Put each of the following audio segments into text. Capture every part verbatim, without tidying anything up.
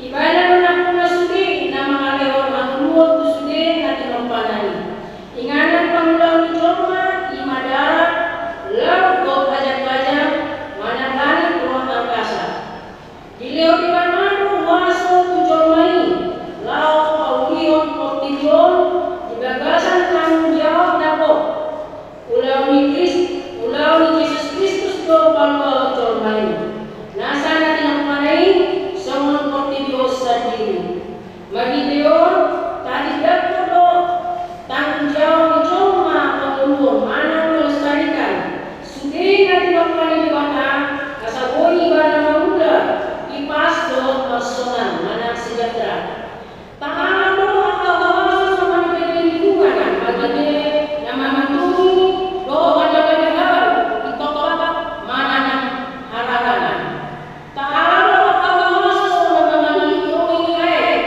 Ibana do nampuna sude na mangalehon hangoluan tu sude na tinompana i. Inganan pangulaon ni jolma i ma darat, laut dohot ajam-ajam, manang langit dohot angkasa. Dilehon Ibana do huaso tu jolma i laho paulihon portibi on di bagasan tanggung jawab na gok. Ulaon ni Krist-, ulaon ni Jesus Kristus do paluahon jolma i. Nasa na tinompana i songon portibi on sandiri. Marhite on, tatindangkon do tanggung jawab ni jolma pangoluhon manang melestarikan sude na tinompana ni Debata, asa boi ibana mangula hipas dohot marsonan manang sejahtera. Taala do angka huaso na manggohi lingkungan, marhite na mamantuhi dohot manjaga ni hau di tongtong manang hararangan. Taala do angka huaso na manggohi lingkungan,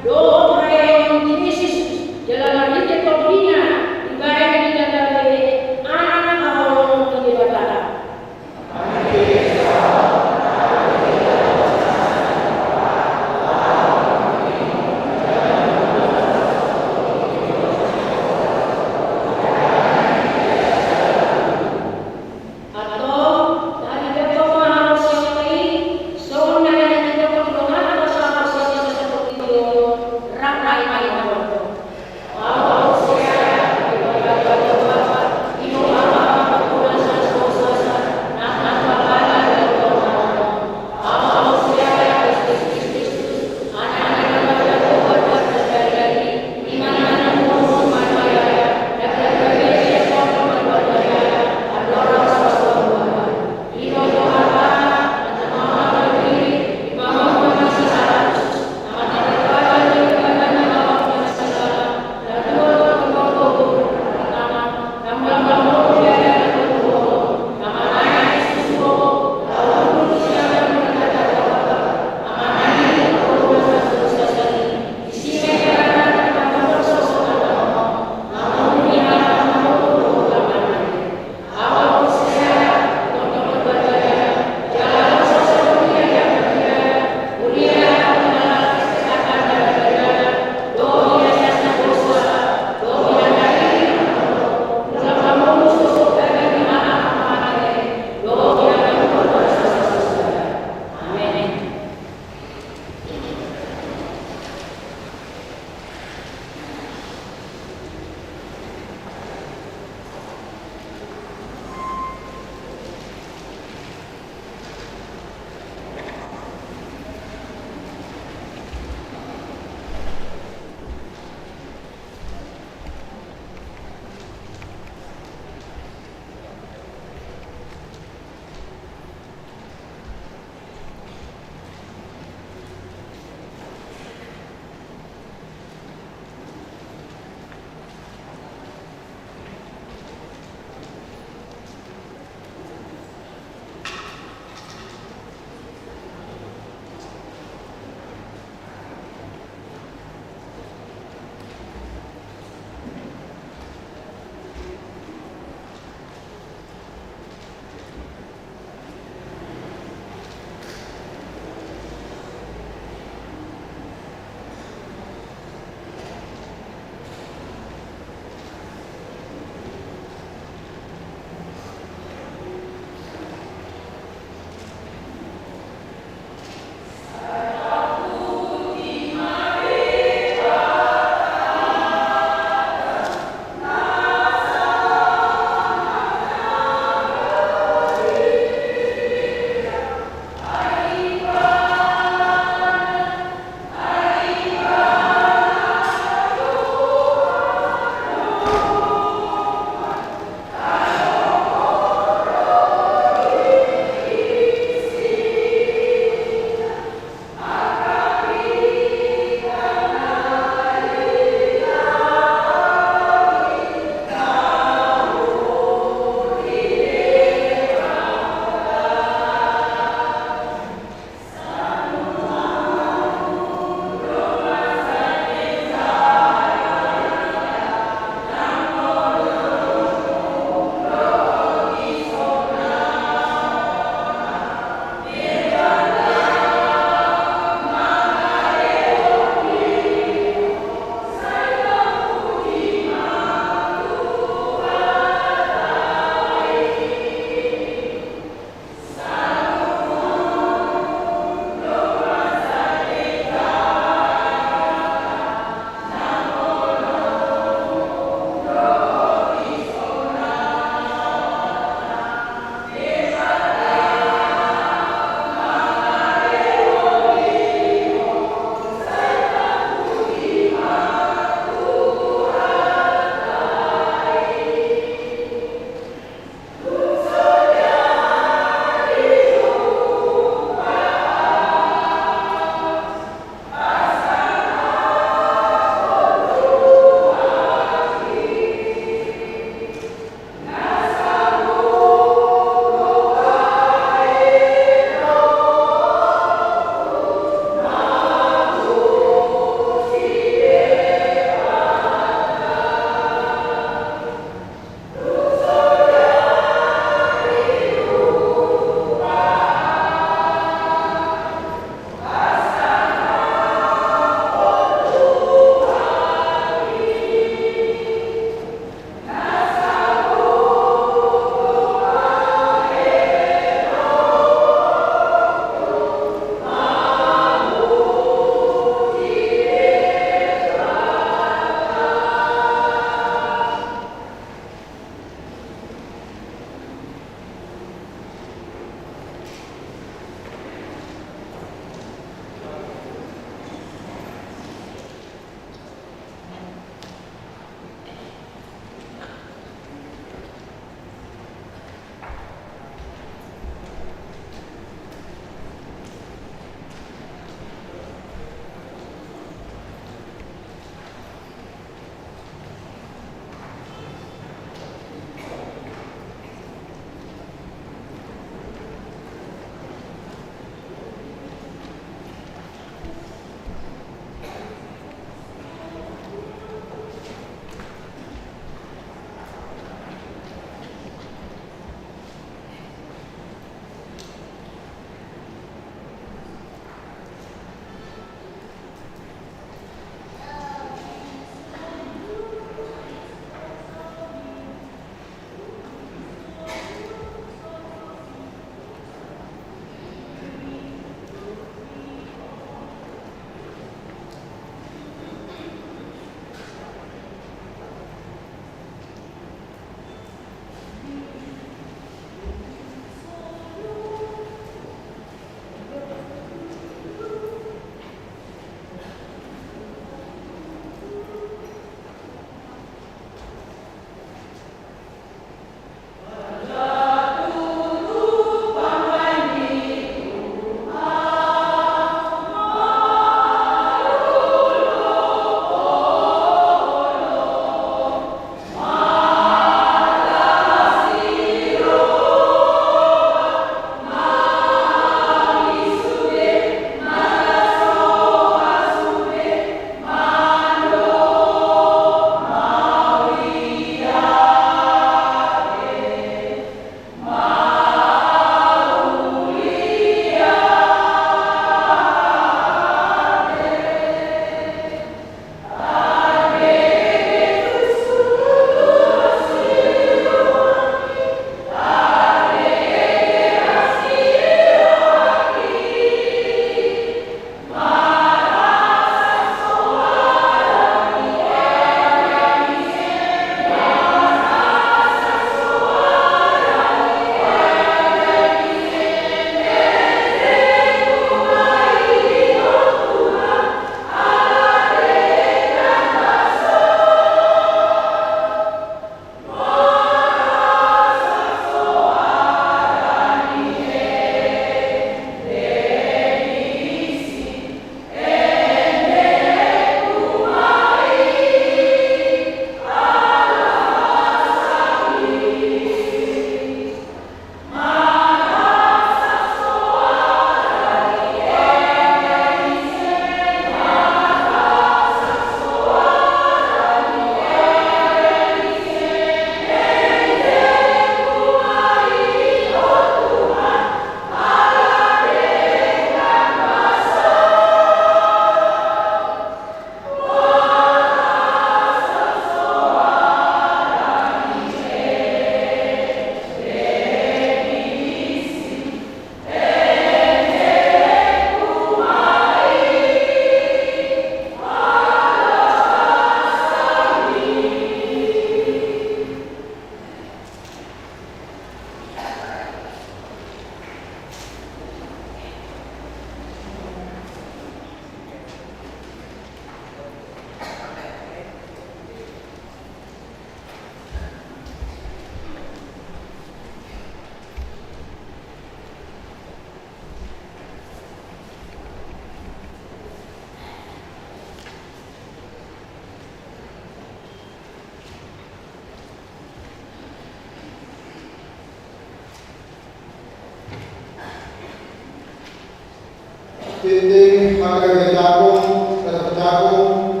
Tintin HKBP Cakung, Desa Cakung,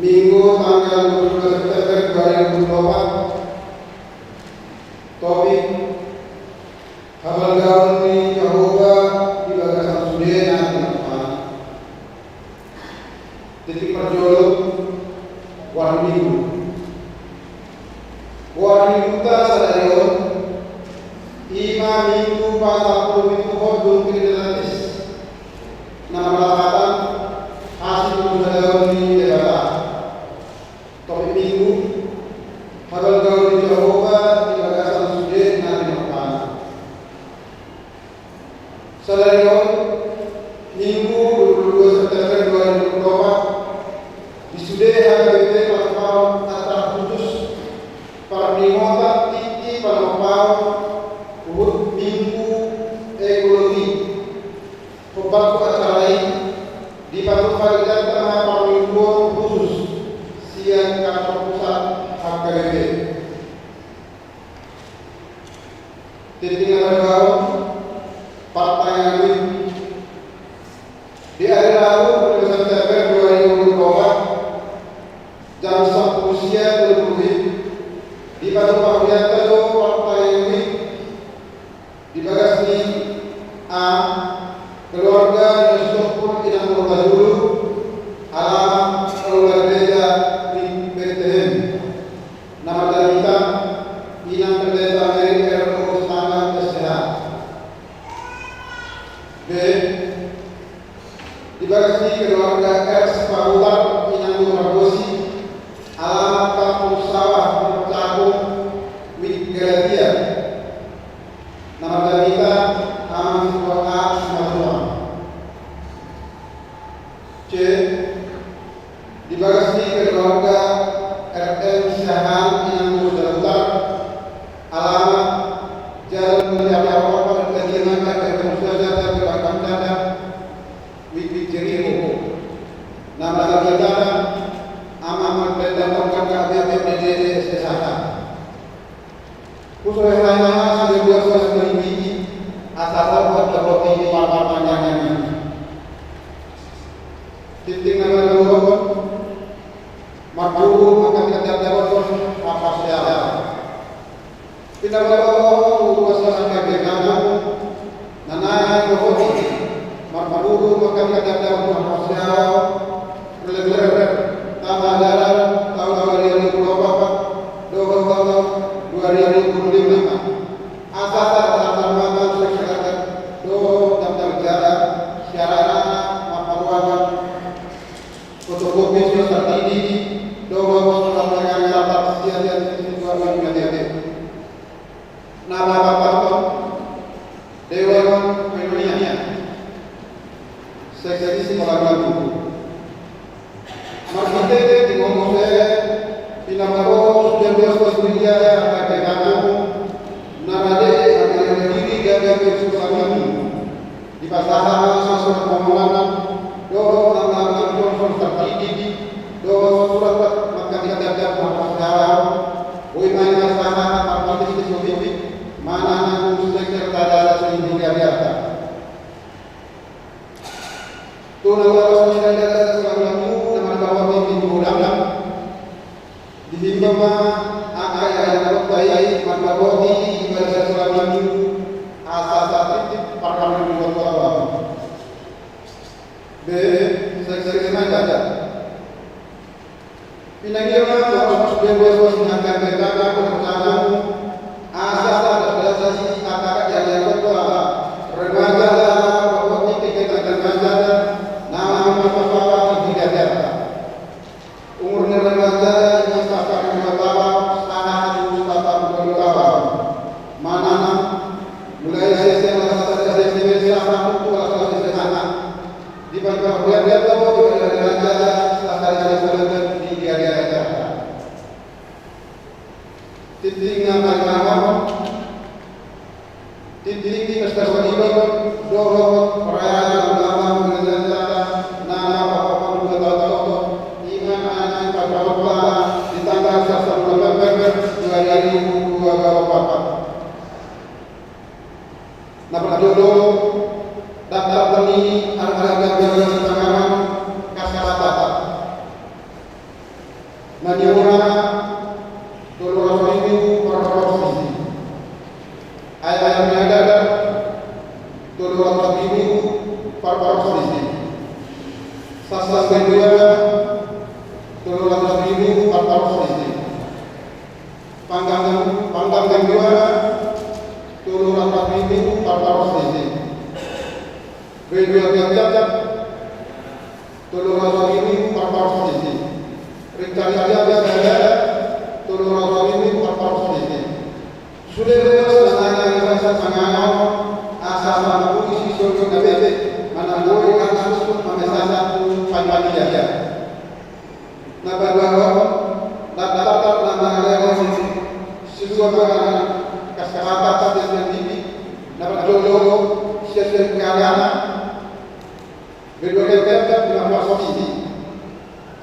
Minggu tanggal dua puluh dua September dua ribu dua puluh empat. Topik: Habalgaon ni Jahowa di bagasan sude na tinompaNa. Titik parjolo: Goar ni Minggu. Goar ni Mingguta sadari on i ma Minggu pasampulu pitu hot dung Trinitatis, na marlapatan: Hasipulusadahon ni Debata. Topik Minggu: Habalgaon ni Jahowa di bagasan sude na tinompaNa. Sadari on, Minggu dua puluh dua September dua ribu dua puluh empat, di sude HKBP patupaon acara khusus parningotan tingki panompaon huhut Minggu Ekologi. Hombar tu acara i, dipatupa hita ma parmingguon khusus sian kantor pusat HKBP. Tintin na paduahon: Partangiangan WIB. Di ari Rabu dua puluh lima September dua ribu dua puluh empat, jam sampulu sia tolu pulu WIB, dipatupa hujanta do partangiangan WIB di bagas ni: A, keluarga ni Situmorang Inang Nurhajulu, alamat Aula Gereja di Betlehem. Nama jamita: Inang Pendeta Mary R O Sitanggang, S C H. B, di bagas ni keluarga R Sipahutar Inang Nurhabosi, alamat Kampung Sawah, Cakung, WIB Galatia. Nama jamita: Amang Situmorang A Simatupang. C, di bagas ni keluarga R M Siahaan Inang Nurhajulu, alamat Jalan Mulia Pawawan, Kajian Angka, Kajian Musaja, Kajian Angka, WIB Jeriko. Nama jamita: Amang Pendeta Tongkang K B B D D S S H. Husurhon hami ma sude ruas-ruas ni WIB i, asa sahat ma di partangiangan i. Tintin na paduahon: Marboru manghatindanghon haporseaon. Pinarboru ma tu ruas-ruas ni HKBP Cakung, na naeng dohot i, marboru manghatindanghon haporseaon, relever, tama jalan, taon dua ribu dua puluh empat dohot taon dua ribu dua puluh lima. Asa tartanda tangan sekretariat dohot daftar jalan, siarana marparuangan fotokopi surat tardidi dohot surat keterangan sian sian sian sian sian sian. Nama papaton: Dewan Koinonia, Seksi Sikola Minggu. Marhite tingki on muse pinarboru sude ruas-ruas ni HKBP Cakung na rade mangalean diri gabe Seksi Sikola Minggu. Dipasahat ma surat permohonan dohot nama na mangkonsol tardidi dohot surat manghatindanghon haporseaon. Boi ma i sahat marpalis di sopipik manang tu sekretariat ni HKBP. Tu na laos ni Seksi Sikola Minggu na marboru di Minggu Dangdang. Dihimbau ma angka i angka i marboru di Seksi Sikola Minggu asa tatitip parmingguon. B, Seksi Remaja. Pinangido ma tu ruas-ruas ni HKBP Cakung, asa tatitip angka i angka i remaja, marboru di kegiatan remaja na marpaparan di gereja. Umur ni remaja i sampulu dua taon sahat tu sampulu ualu taon. Manang mulai S M A sahat tu S M A sahat tu S M A. Di bagasan remaja sahat tu S M A di gereja. Tintin na palimahon: Tintin ni pesta songon i dohot perayaan ulang tahun gereja na pasampulu dua taon. I ma na naeng pasampulu di tanggal sampulu November dua ribu dua puluh empat. Na parjolo, daftar ni Ganduana, tolu ratus ribu, empat ratus ribu. Panggang, panggang ganduana, tolu ratus ribu, empat ratus ribu. Bebea ganduana, tolu ratus ribu, empat ratus ribu. Rikari aja biasa, tolu ratus ribu, empat ratus ribu. Sude ruas na naeng manganhon, asa mamungka isi sorga na bete, manang boi langsung mamesasa tu panitia. Na paduahon, na datar na mangalehon sidua mangan kasarata sian dipi, na parjolo sian sian kalangan, bebea ganduana lima ratus ribu.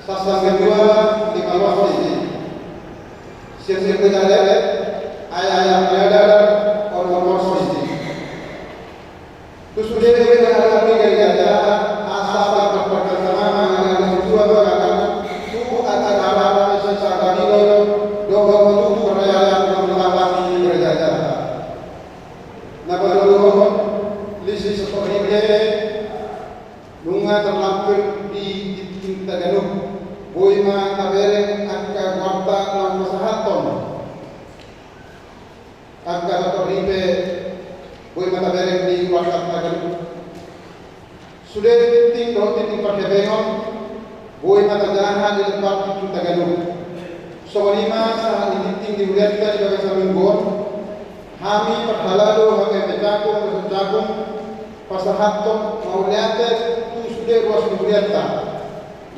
Sasang ganduana lima ratus ribu. Sian sian kalangan, ayah-ayah peradaan, onom ratus ribu. Tu sude na adong di gereja, asa parparkasama mangalehon sidua mangan tu acara-acara sisa tadilo dohot tu perayaan ulang tahun gereja. Na patoluhon, Lisi Sopohipe, nunga tarlampir di tingkina ganup, boi ma tabereng angka goarta naung pasahathon. Angka Sopohipe, boi ma tabereng di goarta ganup. Sude tingting dohot tingting parhebengon, boi ma tajaha di lembar tingkina ganup. Songon i ma sahat ni tingting di hurianta di bagasan minggu on, hami parhalado H K M P Cakung, Resort Cakung, pasahathon mauliate tu sude ruas ni hurianta.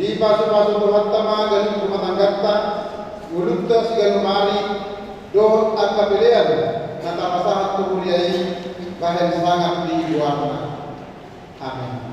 Dipasupasu Tuhanta ma ganup rumah tangganta, ngolunta siganup ari, dohot angka pelean na tapasahat tu huria i, bahen sangap di goarna. Amen.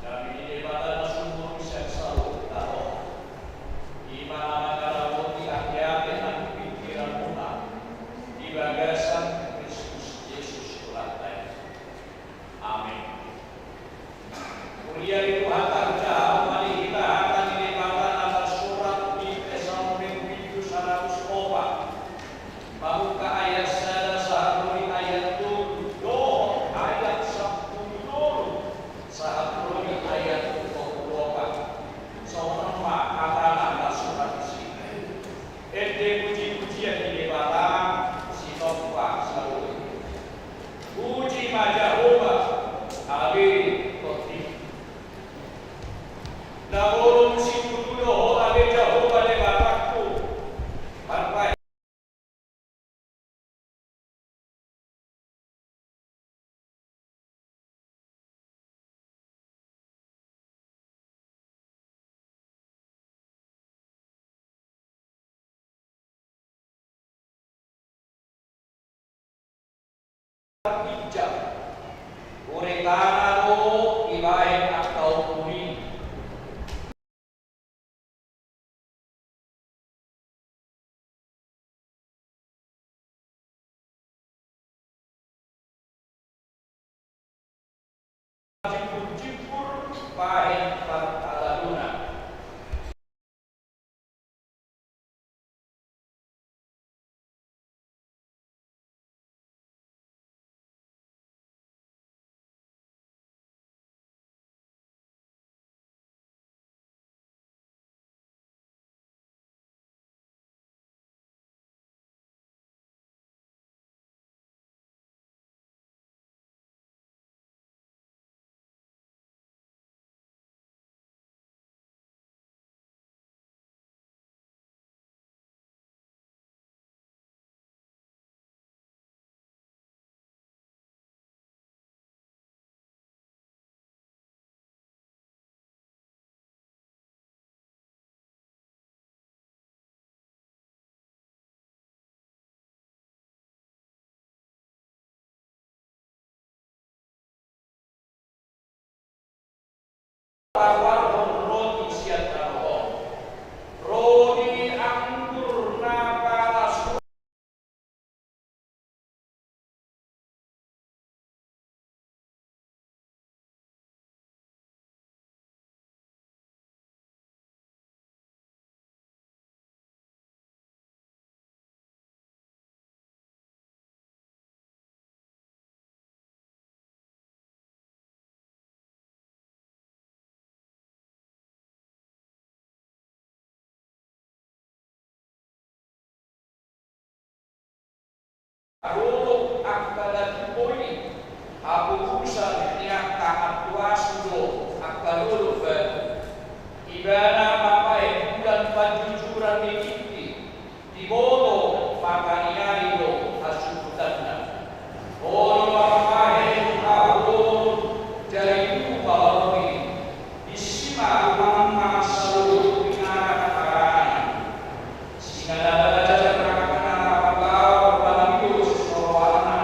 Dame ni Debata na sumurung sian saluhut na roha, i ma na mangaramoti ateate nang pingkiranmuna di bagasan Kristus Jesus Tuhanta i. Amen. Huria ni Tuhanta, hujaha ma di hita hata ni Debata na tarsurat di Tesalonik pitu saratus opat. Mamungka ayat sada sahat ro di ayat tolu dohot ayat sampulu tolu sahat ro di ayat dua pulu opat. Songon on ma hata na tarsurat disi. Ende pujipujian di Debata sitompa saluhut. Puji ma Jahowa, ale tondi. Na bolon situtu do Ho, ale Jahowa Debatangku. Marpahe Ginjang. Uritana do dibahen angka ombun i. Jimpur-jimpur bahen parhaladona. Taparhon roti sian tano on, roti anggur na palas. Adong angka na tupo i, haposan ni angka antuasu do angka dolok baru. Ibana mambahen bulan panjujuran ni tingki, diboto manganiai do hasuhutanna. Olo ma mambahen haholomon, jala inumu ma barong i, disi ma humangan saluhut ni angka panganan. Singa na bajang na panggaor pangido sisoroanna,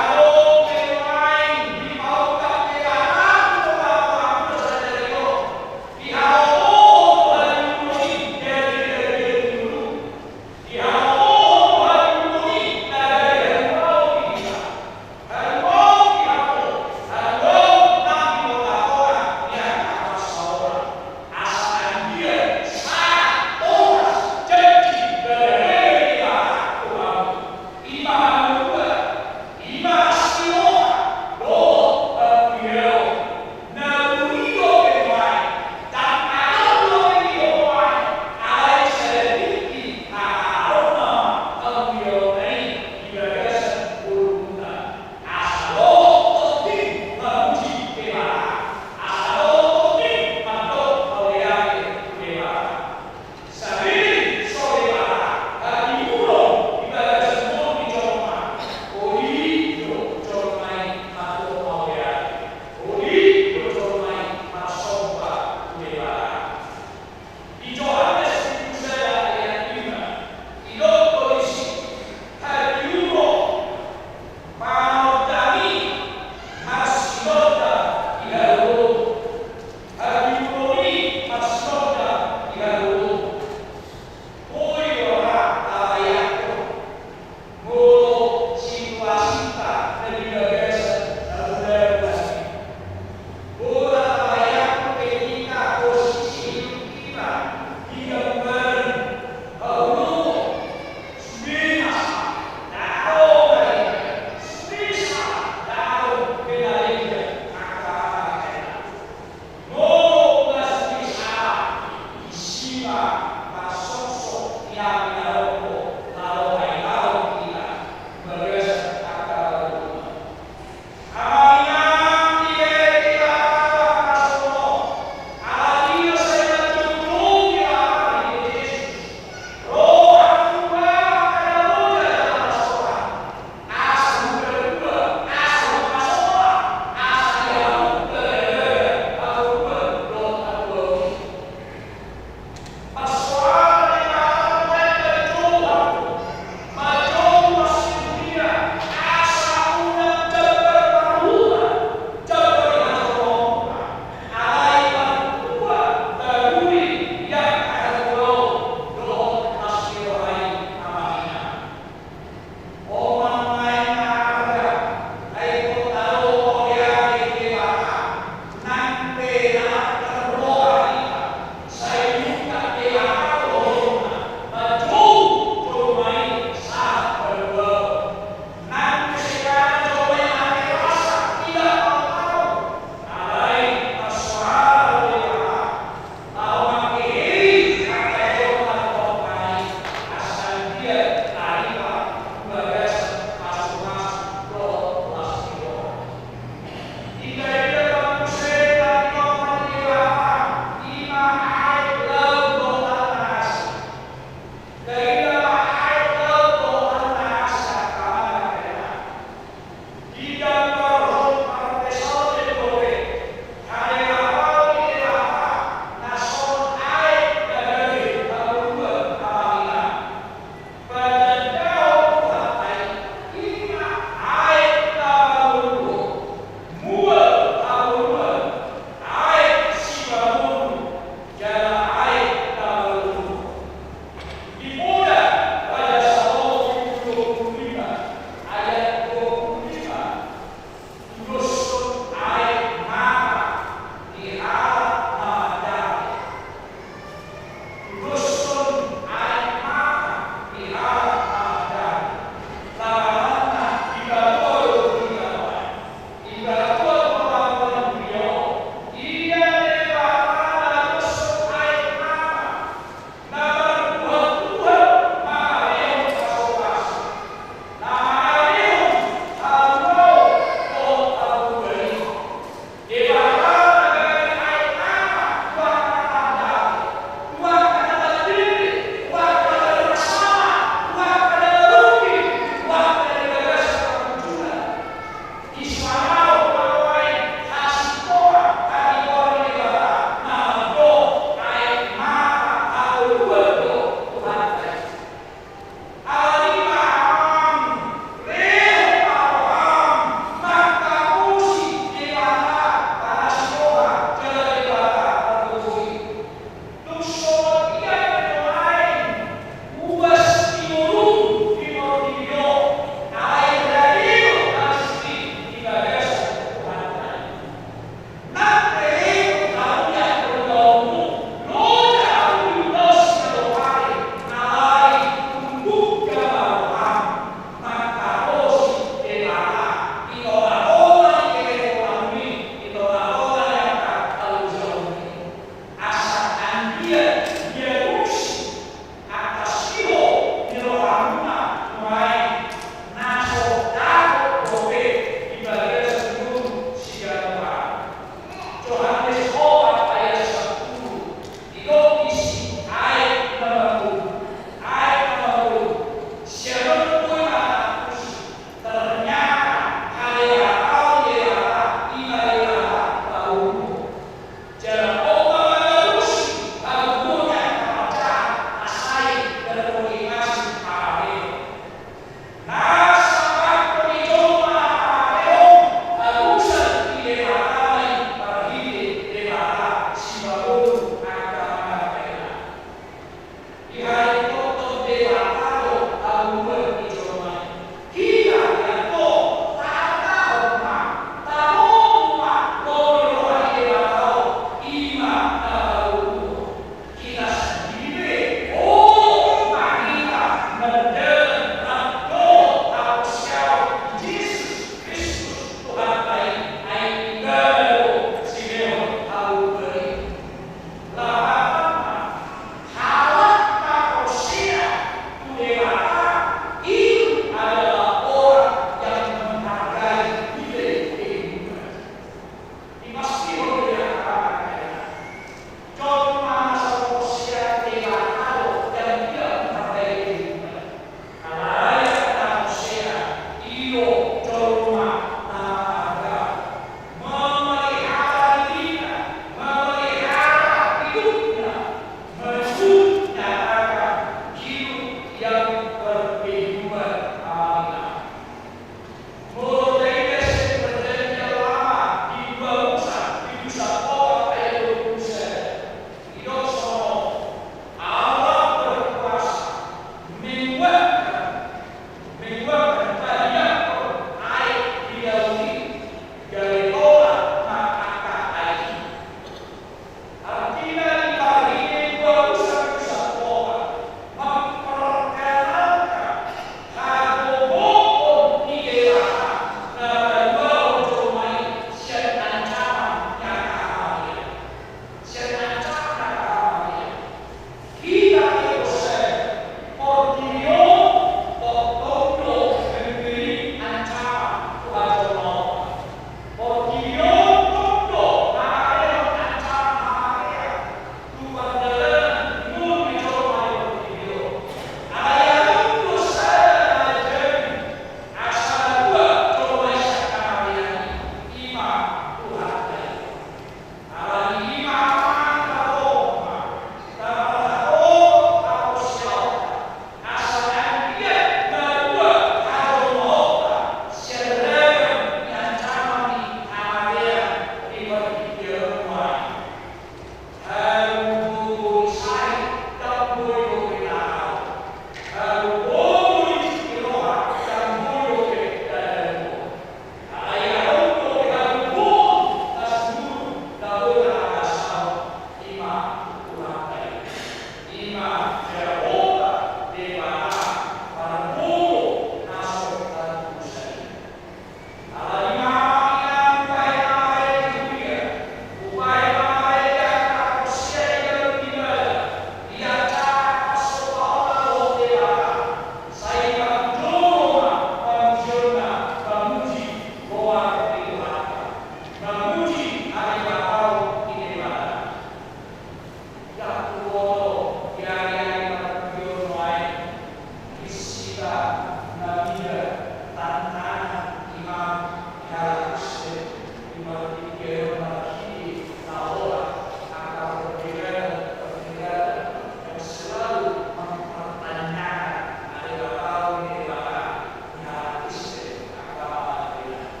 Di dia marhite na holan angka perdebatan-perdebatan yang selalu mempertanyakan adaptaun Debata di halak Kristen, agama Kristen.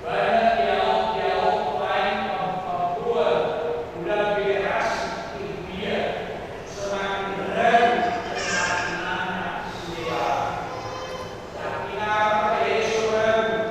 Banyak dialog-dialog lain pembuat ulang generasi di dia semakin ragu keyakinannya di Debata. Tapi apa Yesus ragu?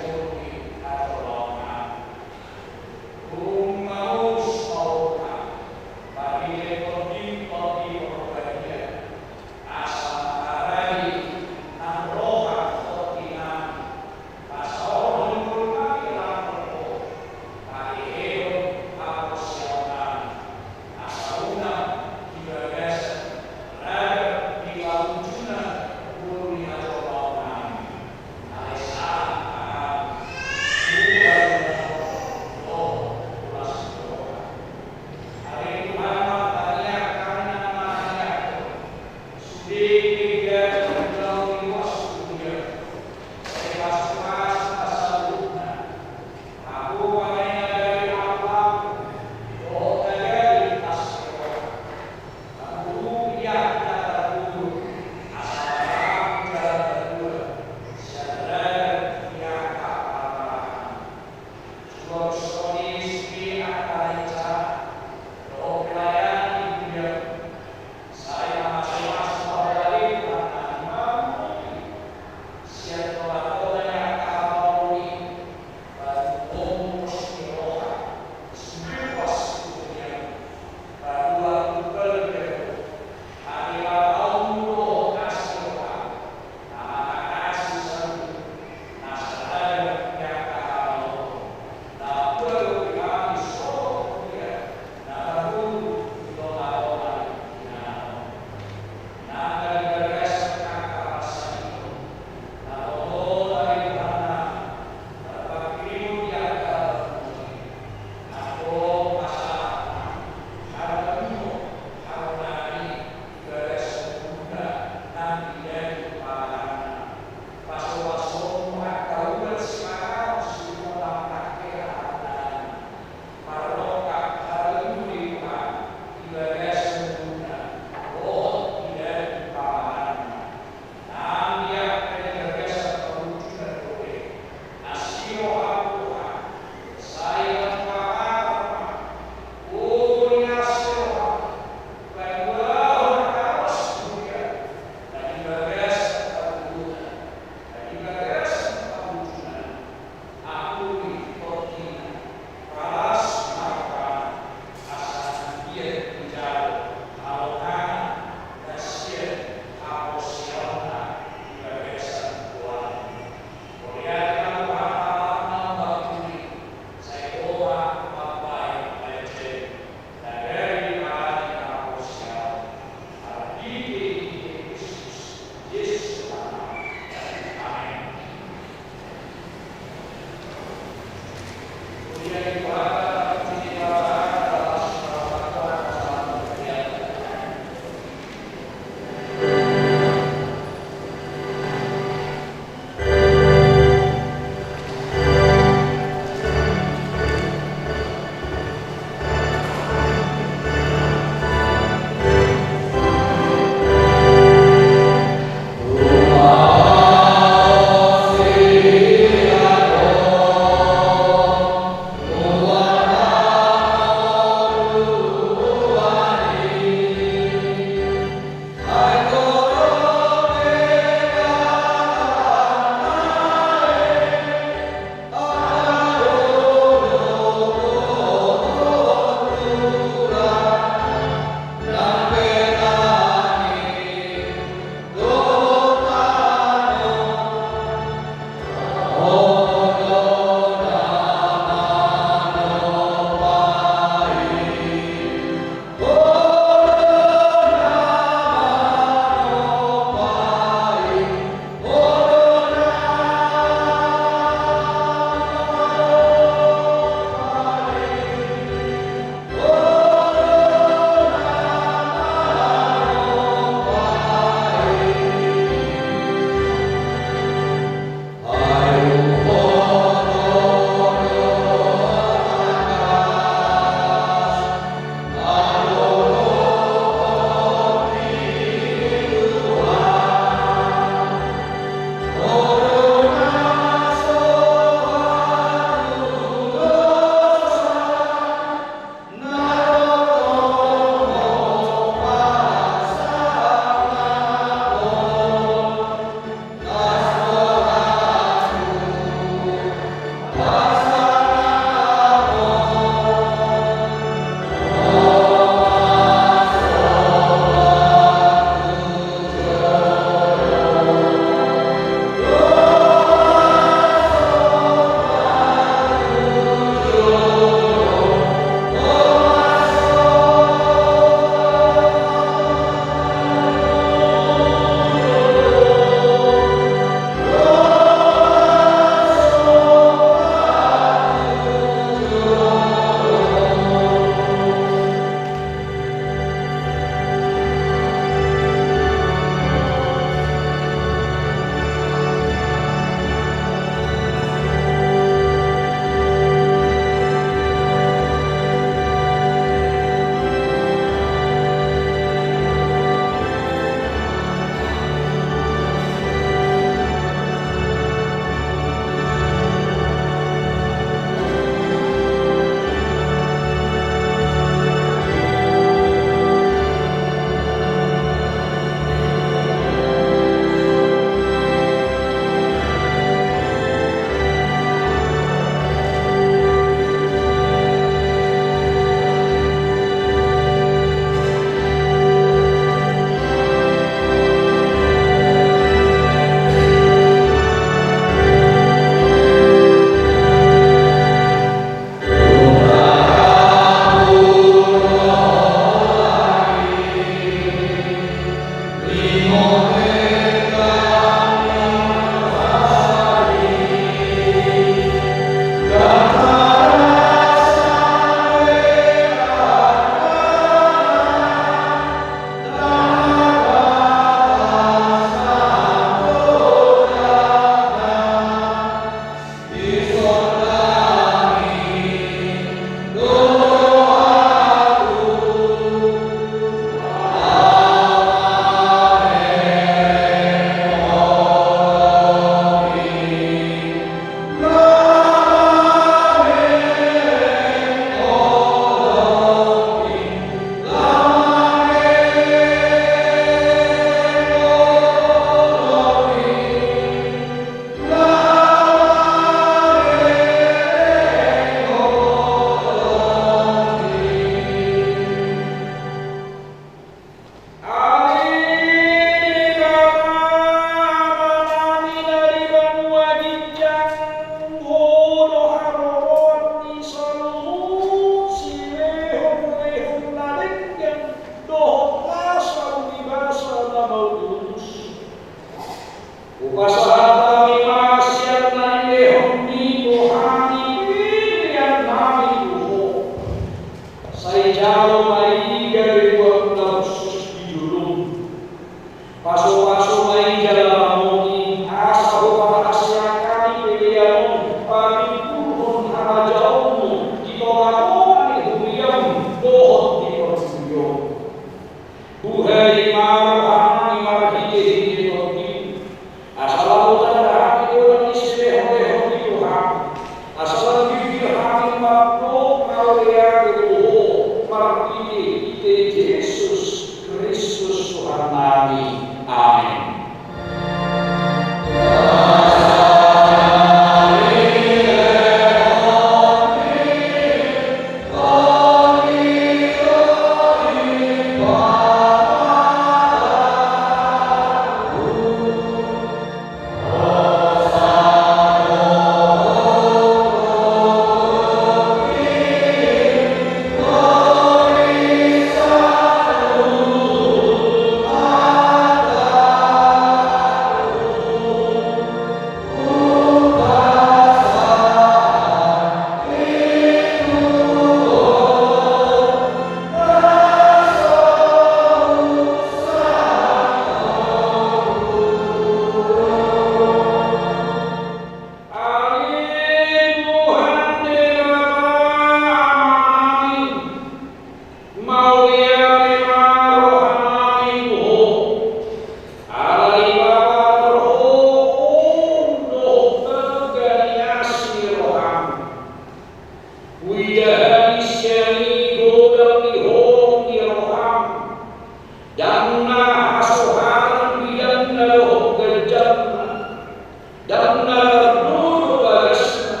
Ndang na tardodo bagasna,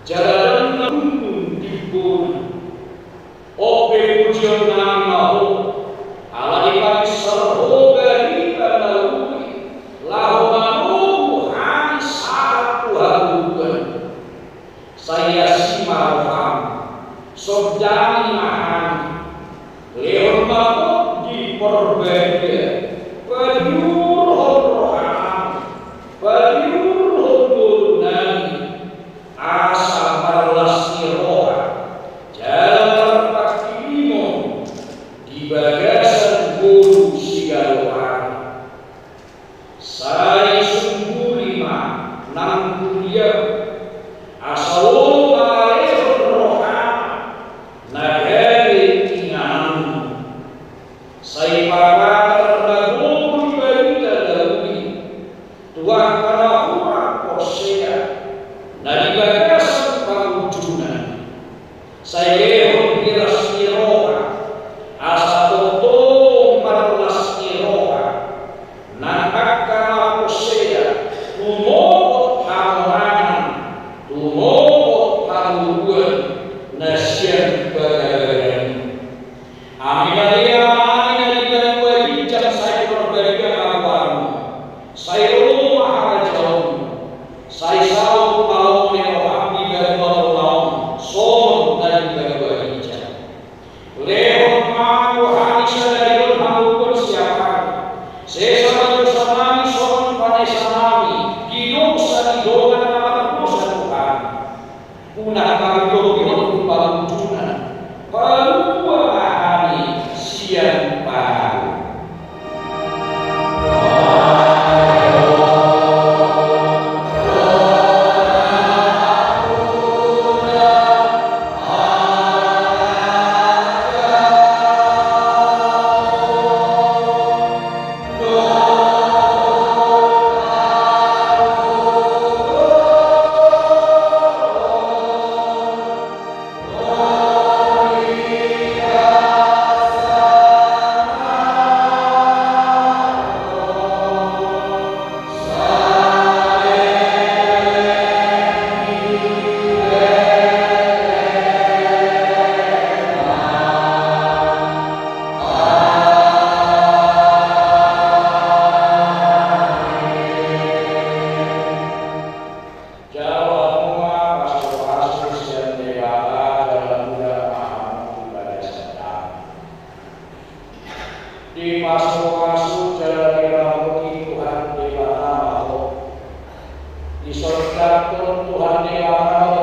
jala ndang na hundung timbona. On pe pujionnami ma Ho, ala dipabinsar Ho Barita na uli, laho manogu hami sahat tu hatoguan. Sai asi ma roham, sondangi ma hami, lehon ma Tondi Parbadia, padiurhon roham, padiurhon ngolunami, asa marlas ni roha jala marpangkirimon di bagasan ngolu siganup ari. Sai sumbuli ma nang huria, asa olo mangalehon rohana na gabe ingananmu. Sai papatar na gogo ni barita na uli tu angka na hurang porsea na di bagasan pangunjunan. Sai lehon hiras ni roha, asa tongtong marlas ni roha nang angka na porsea, tumomot hamonangan, tumomot hamoruan na sian bagabaga i. Ame Maria, Ama nami na di banua ginjang, sai parbadia ma goarmu, sai ro ma harajaonmu, sai saut ma lomo ni roham di banua tona on songon na di banua ginjang. Lehon ma tu hami sadari on hangoluan siapari, sesa ma dosanami songon panesanami di dosa ni dongan na mardosa tu hami. Unang hami togihon tu pangunjunan, palua ma hami sian pangago. Jalo hamu ma pasupasu sian Debata jala muda ma hamu di bagasan damei. Dipasupasu jala diramoti Tuhan Debata ma ho. Disondangkon Tuhan Debata ma ho